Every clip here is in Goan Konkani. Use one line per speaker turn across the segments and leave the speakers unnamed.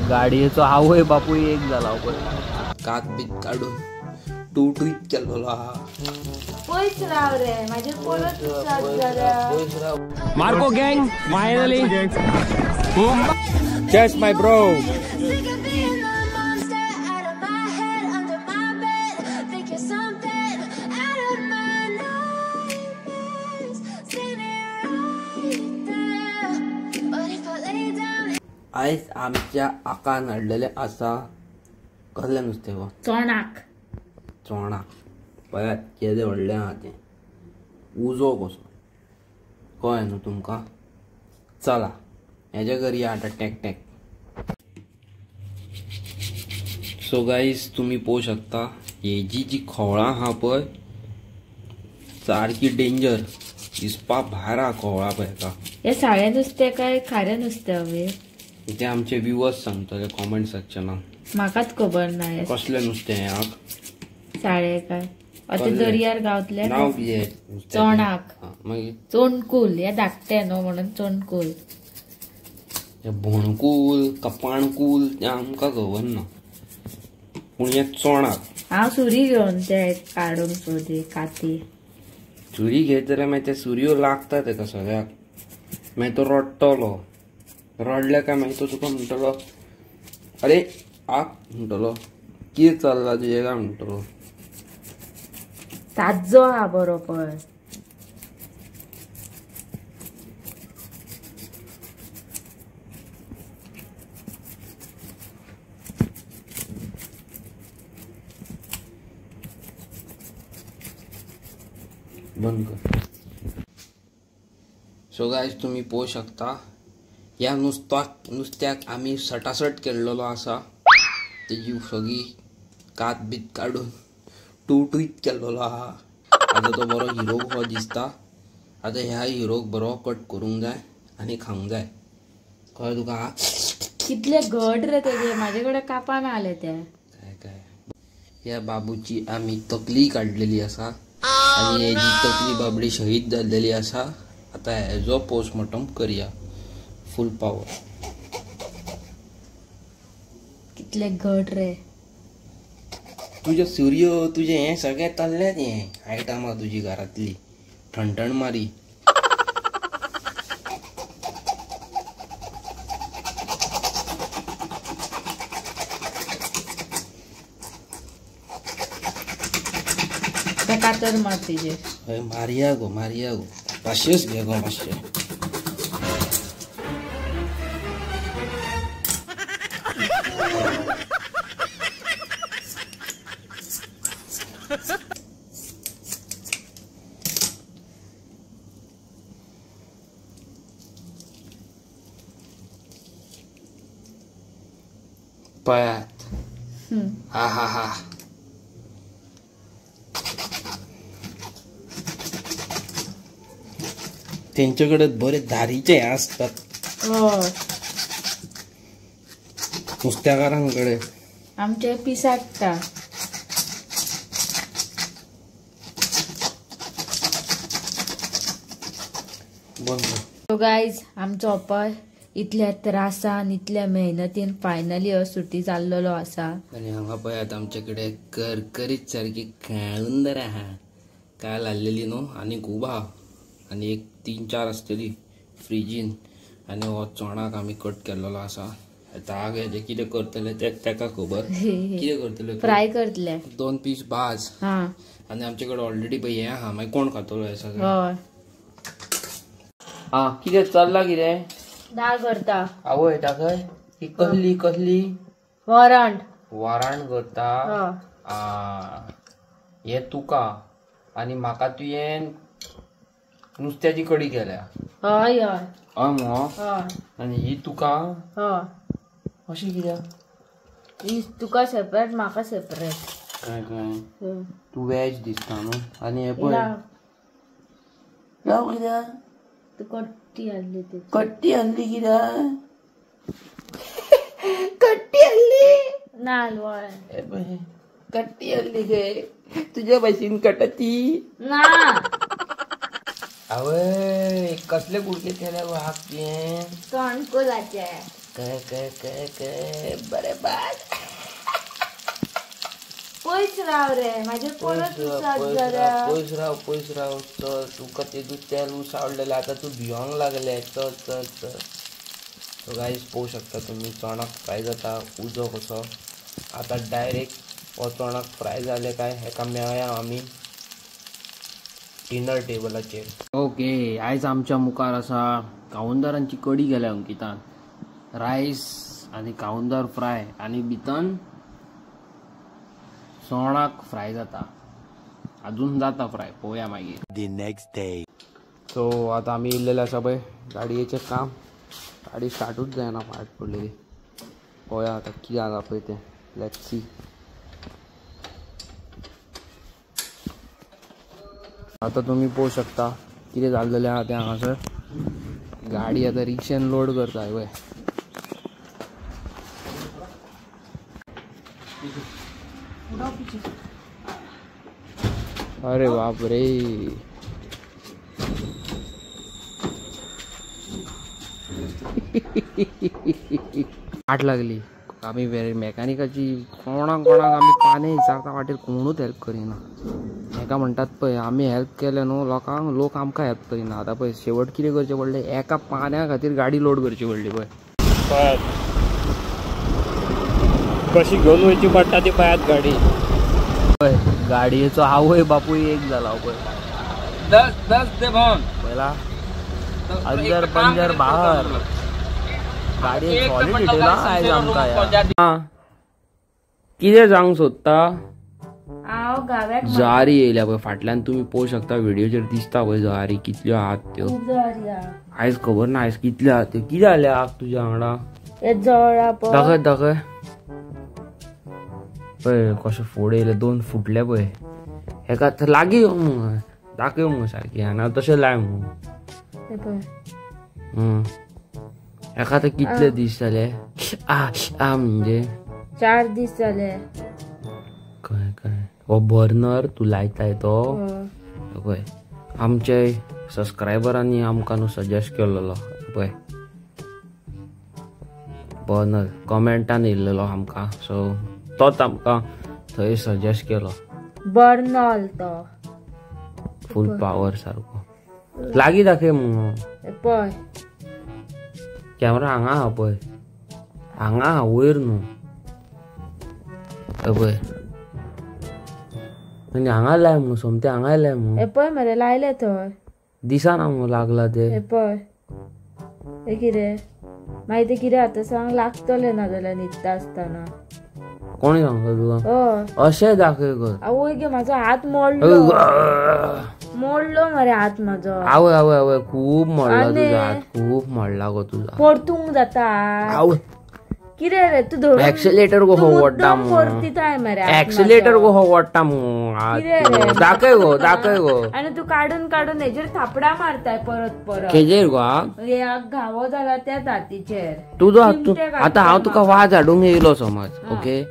गाडयेचो आवय बापूय एक जाला पळय. कात बीत काडून टुटूत केल्लो आहा.
पयस राव रे म्हाजेर परत जाल्यार.
Marco gang finally. Cheers my bro.
आयज आमच्या आकान हाडलेलें आसा कसलें नुस्तें गो?
चोणाक.
चोणाक पळयात केदें व्हडलें आहा तें, उजो कसो. कळ्ळें न्हू तुमकां? चला हेजे करया आतां टॅक टॅक. सो गायज तुमी पळोवंक शकता हेजी जी खोवळां आहा पळय सारकी डेंजर दिसपा भायर आहा खोवळां पळय हेका.
हे साळें नुस्तें काय खारें नुस्तें हवे
ते आमचे व्युवर्स सांगतले कॉमेंट सेक्शनान.
म्हाकाच खबर ना
कसलें नुस्तें हें.
साळे काय आतां दर्यार गावतले.
नांव कितें?
चोणाक.
मागीर
चोणकूल. हे धाकटें न्हू म्हणून चोणकूल.
भोणकूल कपाणकूल तें आमकां खबर ना, पूण हें चोणाक.
हांव सुरी घेवन ते काडूंक सोदी काती.
सुरी घेत जाल्यार मागीर ते सुरयो लागता तेका सगळ्याक. मागीर तो रडटलो. रडले काय मागीर तो तुका म्हणटलो अरे आक म्हणटलो कितें चल्लां तुजें काय म्हणटलो.
ताज्जो आहा बरो पळय.
बंद कर. सो गायज तुमी पळोवंक शकता ह्या नुस्त्याक आमी सटासट केल्लो आसा. तेजी सगळी कात बीत काडून टुटूत केल्लो आहा. आतां तो बरो हिरो कसो दिसता. आतां ह्या हिरोक बरो कट करूंक जाय आनी खावंक जाय. कळ्ळें तुका?
कितले घट रे तेजे, म्हाजे कडेन कापान आले ते.
काय काय ह्या बाबूची आमी तकली काडलेली आसा आनी हेजी तकली बाबडी शहीद जाल्लेली आसा. आतां हेजो पोस्टमॉर्टम करया फूल पावर.
कितले घट रे
तुज्यो सुरयो तुजें हें सगळें तल्लें हें आयटमां तुजी घरांतली ठणठण मारी.
कातर मार तिजेर.
हय मारया गो मारया गो, पाशेच घे गो मातशें. पळयात हा हा हा. तेंचे कडेन बरे धारीचे हे आसतात नुस्त्याकारां कडेन.
आमचे पिसाडटा. सो गायज आमचो अपाय इतल्या त्रासान इतल्या मेहनतीन फायनली हो सुटी जाल्लो आसा.
आनी हांगा पळयात आमचे कडेन करकरीत सारकी काळुंदर आहा. काल हाडलेली न्हू आनी खूब आहा आनी एक 3-4 आसतली फ्रिजीन. आनी हो चोणाक आमी कट केल्लो आसा. आतां हेजें कितें करतले तें तेका खबर. कितें करतले?
फ्राय करतले.
2 पीस भाज. आनी आमचे कडेन ऑलरेडी पळय हें आहा. मागीर कोण खातलो हें सगळें? आं कितें चल्लां कितें?
दाळ करता.
आवय दाखय ही कसली कसली?
वरण.
वरण करता. हें तुका आनी म्हाका तुवें नुस्त्याची कडी केल्या.
हय हय.
हय मुगो? आनी ही तुका?
हय.
अशें कित्याक?
ही तुका सेपरेट म्हाका सेपरेट.
काय काय तूं वेज दिसता न्हू. आनी हें पळय लाव कित्याक?
तूं कट्टी हाडली.
कट्टी हाडली कित्याक? कट्टी हाडली
ना.
कट्टी हाडली गे तुज्या भाशेन कटती
ना.
आवय कसले कुडके केले गो हाक तुवें?
तणकुलाचे.
काय काय काय काय बरे बाय.
पयस राव रे म्हाजेर परत उसात जाल्यार.
पयस राव पयस राव. चल तुका तेदूस तेल उसावलेलें आतां तूं भियोंक लागलें. चल चल चल. सो गायज पळोवंक शकता तुमी चोणाक फ्राय जाता उजो कसो. आतां डायरेक्ट हो चोणाक फ्राय जाले काय हेका मेळया आमी डिनर टेबलाचेर. ओके आयज आमच्या मुखार आसा कावंदारांची कडी केल्या अंकितान. रायस आनी कावंदार फ्राय आनी भितन चोणाक फ्राय जाता. अजून जाता फ्राय, पळोवया मागीर.
The next day.
सो आतां आमी येयल्लेले आसा पळय गाडयेचें काम. गाडी स्टार्टूच जायना, फाट पडलेली. पळोवया आतां कितें जाता पळय तें. Let's see. आतां तुमी पळोवंक शकता कितें जाल्लेलें आहा तें हांगासर. गाडी आतां रिक्षेन लोड करता पळय. अरे बाप रे. वाट लागली. आमी मेकॅनिकाची कोणाक कोणाक आमी पाने विचारता वाटेर कोणूच हेल्प करिना. हेका म्हणटात पळय आमी हेल्प केले न्हू लोकांक, लोक आमकां हेल्प करिना. आतां पळय शेवट कितें करचें पडलें, एका पान्या खातीर गाडी लोड करची पडली पळय.
कशी घेवन वयची पडटा ती पळयात गाडी.
पळय गाडयेचो आवय बापूय एक जाला पळय.
दस दस दे भोन
पयला अंदर पंजर बाहर. गाडी सॉलिड डिटेल आयज आमकां. कितें सांग सोदता?
हांव गाव्याक
जवारी येयल्या पळय फाटल्यान तुमी पळोवंक शकता व्हिडियोचेर दिसता पळय जवारी कितल्यो आहात त्यो. आयज खबर ना आयज कितल्यो आहात त्यो. कितें जालें आग तुज्या वांगडा? दाखय दाखय. पळय कशें फोड येयले, दोन फुटले पळय. हेका लागीं यो मुगो, दाखय मुगो सारकी आनी तशें लाय मुगो. हेका आतां कितले दीस जाले? आ आ म्हणजे
4 दीस जाले.
खंय खंय हो बर्नर तूं लायताय तो पळय. आमचे सबस्क्रायबरांनी आमकां न्हू सजेस्ट केल्लो पळय बर्नर, कमेंटान येयल्लो आमकां. सो तोच आमकां थंय सजेस्ट केलो.
बर्नर तो
फूल पावर सारको. लागीं दाखय मुगो
पळय.
कॅमेरा हांगा आहा पळय, हांगा आहा वयर न्हू पळय. म्हणजे हांगा लाय मुगो, सोमतें हांगा लाय मुगो.
पळय मरे लायले थंय
दिसना मुगो लागला ते.
पळय हे कितें मागीर ते कितें आतां सांग लागतलें ना जाल्यार न्हिदता आसतना.
कोणी सांगता तुका अशें दाखय कर?
आवय गे म्हाजो हात मोडलो. मोडलो मरे हात म्हाजो.
आवय आवय आवय खूब मोडला तुजो हात, खूब मोडला गो तुजो.
परतूंक जाता.
आवय
कितें रे तूं धरून
एक्सिलेटर गो वोडटा
परतिताय मरे.
एक्सिलेटर गो वोडटा मुगो. दाखय गो दाखय गो.
आनी तूं काडून काडून हेजेर थापडा मारताय परत परत.
खेजेर गो
घावो जाला त्याच हातीचेर
तुजो. आतां हांव तुका वाज हाडूंक येयलो समज, ओके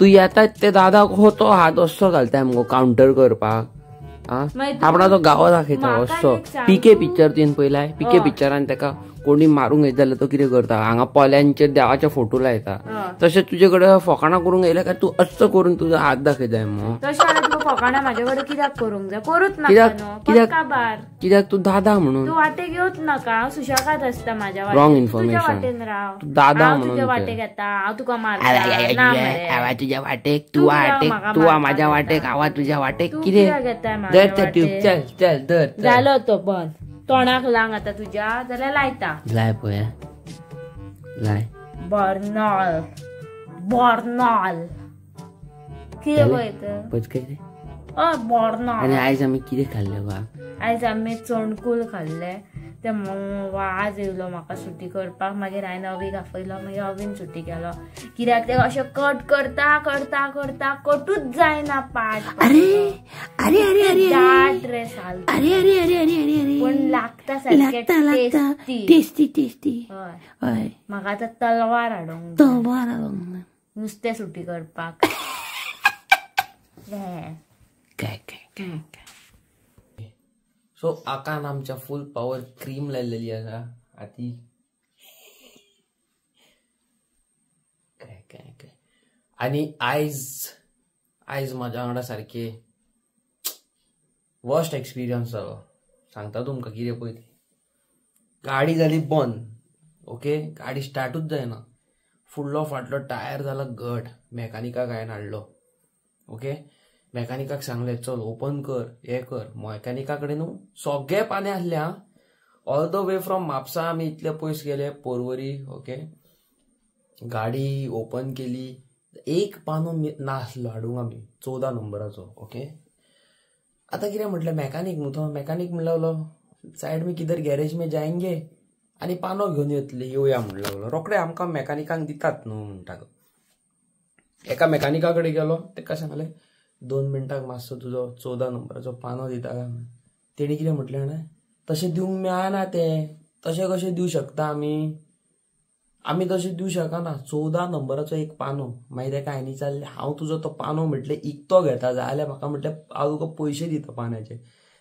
तूं येता ते दादा हो तो हात असो घालताय मुगो कावंटर करपाक. आपणाचो गांव दाखयता असो. पीके पिक्चर तुवें पळयलाय? पीके पिक्चरान तेका कोणी मारूंक येत जाल्यार तो कितें करता, हांगा पोल्यांचेर देवाचे फोटो लायता. तशें तुजे कडेन फोकाणां करूंक येयले काय तूं असो करून तुजो हात दाखयताय मगो.
तशें जाल्यार तुका फोकाणां म्हाजे कडेन कित्याक करूंक जाय? करूच नाका.
कित्याक? कित्याक तूं दादा म्हणून
तूं वाटेक येवच नाका. हांव सुशेगाद आसता म्हाज्या वाटेक.
Wrong information. दादा म्हणून
तुज्या वाटेक येता, हांव तुका मारता.
हांव तुज्या वाटेक, तूं वाटेक, तूं म्हाज्या वाटेक, हांव तुज्या वाटेक. कितें धर ते ट्यूब, चल चल धर.
जालो तो बंद. तोंडाक लांग आतां तुज्या जाल्यार लायता.
लाय पळय लाय.
बर्नॉल बर्नॉल कितें पळयता?
पचकय.
हय बर्नॉल.
आनी आयज आमी कितें खाल्लें गो?
आयज आमी चणकूल खाल्लें. ते वाज येयलो म्हाका सुटी करपाक. मागीर हांवें अवीक आपयलो, मागीर अवीन सुटी केलो. कित्याक ते अशें कट करता करता करता कटूच जायना पाट.
अरे अरे अरे अरे
दाट रे साल.
अरे अरे अरे अरे अरे
पूण लागता सारकें टेस्टी
टेस्टी टेस्टी.
हय
हय
म्हाका आतां तलवार हाडूंक,
तलवार हाडूंक
नुस्तें सुटी करपाक. काय
काय काय. सो आकान आमच्या फूल पावर क्रीम लायलेली आसा आती काय काय काय. आनी आयज आयज म्हाज्या वांगडा सारकें वर्स्ट एक्सपिरियन्स जालो. सांगता तुमकां कितें पळय ती गाडी जाली बंद. ओके, गाडी स्टार्टूच जायना. फुडलो फाटलो टायर जाला गट. मेकानिकाक हांवें हाडलो. ओके, मेकानिकाक सांगलें चल ओपन कर हें कर. मेकानिका कडेन न्हू सगळे पाने आसले. आं, all the way from Mapusa आमी इतले पयस गेले पोरवरी. ओके, गाडी ओपन केली, एक पानो नासलो हाडूंक आमी 14 नंबराचो. ओके, आतां कितें म्हटलें मेकानीक न्हू तो, मेकानीक म्हणूं लागलो सायड में किधर गॅरेज में जाएंगे आनी पानो घेवन येतले येवया म्हणूं लागलो. रोखडे आमकां मेकानिकांक दितात न्हू म्हणटा तो. एका मेकानिका कडेन गेलो, ताका सांगलें 2 मिनटाक मातसो तुजो 14 नंबराचो पानो दिता काय म्हणून. तेणी कितें म्हटलें जाणा, तशें दिवंक मेळना तें, तशें कशें दिवं शकता आमी, आमी तशें दिवं शकना. 14 नंबराचो एक पानो. मागीर ताका हांवें विचारलें हांव तुजो तो पानो म्हटलें इकतो घेता जाल्यार म्हाका म्हटलें हांव तुका पयशे दिता पान्याचे.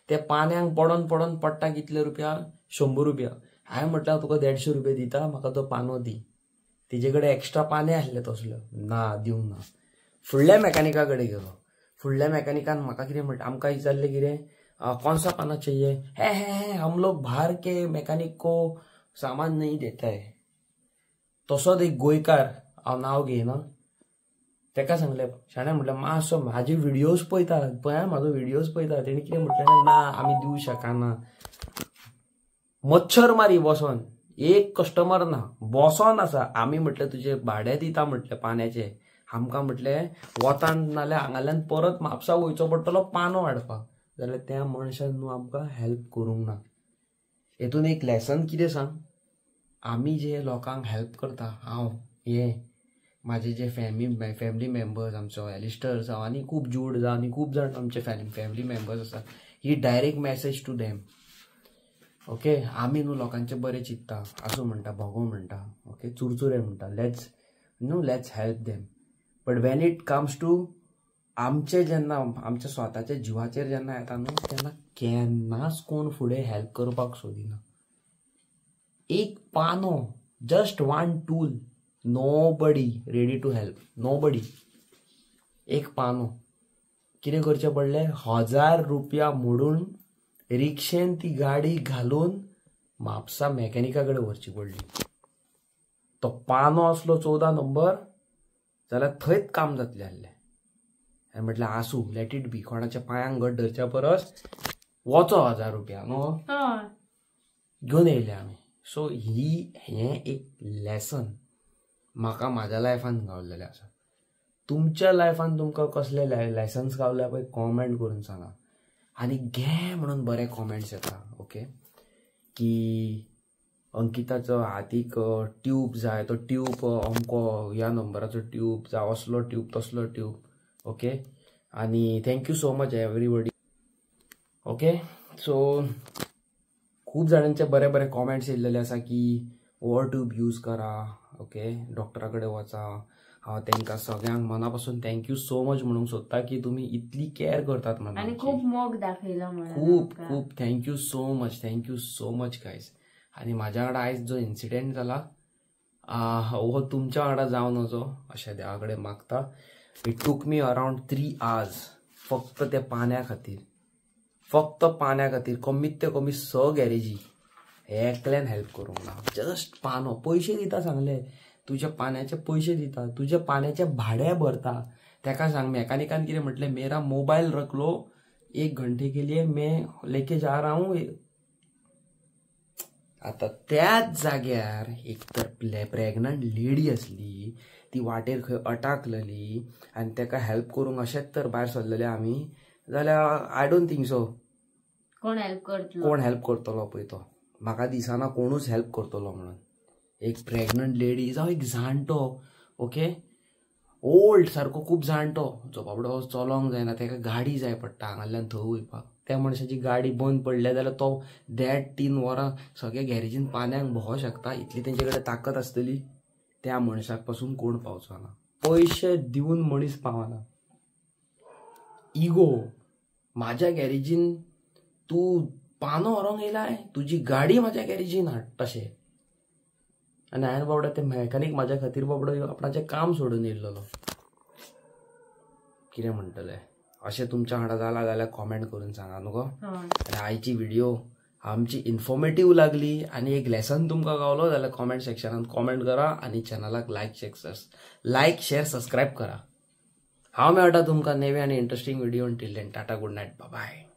ते पान्यांक पडोन पडोन पडटा कितले रुपया, 100 रुपया. हांवें म्हटलें हांव तुका 150 रुपया दिता, म्हाका तो पानो दी. तेजे कडेन एक्स्ट्रा पाने आसले तसल्यो, ना दिवंक ना. फुडल्या मेकानिका कडेन गेलो. फुडल्या मेकानिकान म्हाका कितें म्हणटा, आमकां विचारलें कितें कौन सा पाना चाहिए, हे हे हे हम लोग बाहर के मेकानिक को सामान नहीं देता है. तसोच एक गोंयकार, हांव नांव घेयना, ताका सांगलें शाण्या म्हटलें मातसो म्हाजे व्हिडियोज पळयता, पळय म्हाजो व्हिडियोज पळयता. तेणी कितें म्हटलें ना आमी दिवं शकना. मच्छर मारी बसोन, एक कस्टमर ना, बसोन आसा. आमी म्हटलें तुजें भाडें दिता म्हटलें पान्याचें, आमकां म्हटलें वतान नाल्यार हांगाल्यान परत म्हापसा वयचो पडटलो पानो हाडपाक. जाल्यार त्या मनशान न्हू आमकां हेल्प करूंक ना. हेतून एक लेसन कितें सांग, आमी जे लोकांक हेल्प करता, हांव हे म्हाजे जे फॅमिली मेंबर्स आमचो एलिस्टर जावं आनी खूब जूड जावं आनी खूब जाण आमचे फॅमिली मेंबर्स आसा, ही direct message to them. Okay, आमी न्हू लोकांचें बरें चिंत्ता, आसूं म्हणटा, भोगो म्हणटा, ओके, चुरचुरे म्हणटा, let's न्हू let's help them. But when it comes to आमचे जेन्ना आमच्या स्वताच्या जिवाचेर जेन्ना येता न्हू तेन्ना केन्नाच कोण फुडें हेल्प करपाक सोदिना. एक पानो, just one tool, nobody ready to help, nobody. एक पानो कितें करचें पडलें, 1000 रुपया मोडून रिक्षेन ती गाडी घालून म्हापसा मेकॅनिका कडेन व्हरची पडली. तो पानो आसलो 14 नंबर जाल्यार थंयच काम जातलें आसलें. हांवें म्हटलें आसूं, let it be, कोणाच्या पांयांक घट धरच्या परस वचो 1000 रुपया न्हू घेवन येयले आमी. सो ही हें एक लेसन म्हाका म्हाज्या लायफान गावलेलें आसा. तुमच्या लायफान तुमकां कसले लेसन्स गावले पळय कॉमेंट करून सांगा. आनी घे म्हणून बरे कॉमेंट्स येता. ओके, की अंकिताचो हातीक ट्यूब जाय, तो ट्यूब अमको ह्या नंबराचो ट्यूब जावं, असलो ट्यूब तसलो ट्यूब. ओके, आनी thank you so much everybody. Okay, so खूब जाणांचे बरे बरे कॉमेंट्स येयल्लेले आसा की हो ट्यूब यूज करा, ओके, डॉक्टरा कडेन वचा. हांव तांकां सगळ्यांक मना पासून thank you so much म्हणूंक सोदता की तुमी इतली कॅर करतात म्हणून,
आनी खूब मोग दाखयलो म्हणून.
खूब खूब thank you so much, thank you so much guys. आनी म्हाज्या वांगडा आयज जो इन्सिडेंट जाला हो तुमच्या वांगडा जावं नजो अशें देवा कडेन मागता. It took me around 3 hours फक्त त्या पान्या खातीर, फक्त पान्या खातीर कमीत ते कमी 6 गॅरेजी एकल्यान हेल्प करूंक ना. जस्ट पानो, पयशे दिता सांगले, तुज्या पान्याचे पयशे दिता, तुज्या पान्याचे भाडें भरता. ताका सांग मेकानिकान कितें म्हटलें, मेरा मोबायल रख लो 1 घंटे के लिए, मैं लेके जा रहा हूँ. आतां त्याच जाग्यार एक तर प्रेग्नंट लेडी आसली, ती वाटेर खंय अटाकलेली आनी ताका हेल्प करूंक अशेंच तर भायर सरलेले आमी, जाल्यार I don't think so
कोण हेल्प करतलो,
कोण हेल्प करतलो पळय तो. म्हाका दिसना कोणूच हेल्प करतलो म्हणून. एक प्रेग्नंट लेडी जावं एक जाणटो, ओके, ओल्ड सारको खूब जाणटो जो बाबडो चलोंक जायना, ताका गाडी जाय पडटा हांगाल्यान थंय वयपाक. त्या मनशाची गाडी बंद पडल्या जाल्यार तो 1.5-3 वरां सगळ्या गॅरेजीन पान्यांक भोंवो शकता, इतली तेंचे कडेन ताकद आसतली. त्या मनशाक पासून कोण पावचो ना, पयशे दिवन मनीस पावना. इगो, म्हाज्या गॅरेजीन तूं पानो व्हरोंक येयलाय, तुजी गाडी म्हाज्या गॅरेजीन हाड तशें. आनी हांवें बाबडो ते मेकॅनीक म्हाज्या खातीर बाबडो आपणाचें काम सोडून येयल्लो. कितें म्हणटलें, अशें तुमच्या वांगडा जालां जाल्यार कॉमेंट करून सांगा न्हू गो. आनी आयची व्हिडिओ आमची इन्फॉर्मेटीव लागली आनी एक लेसन तुमकां गावलो जाल्यार कॉमेंट सेक्शनान कॉमेंट करा आनी चॅनलाक लायक शेअर सबस्क्रायब करा. हांव मेळटा तुमकां नवे आनी interesting video. Till then tata, good night, bye.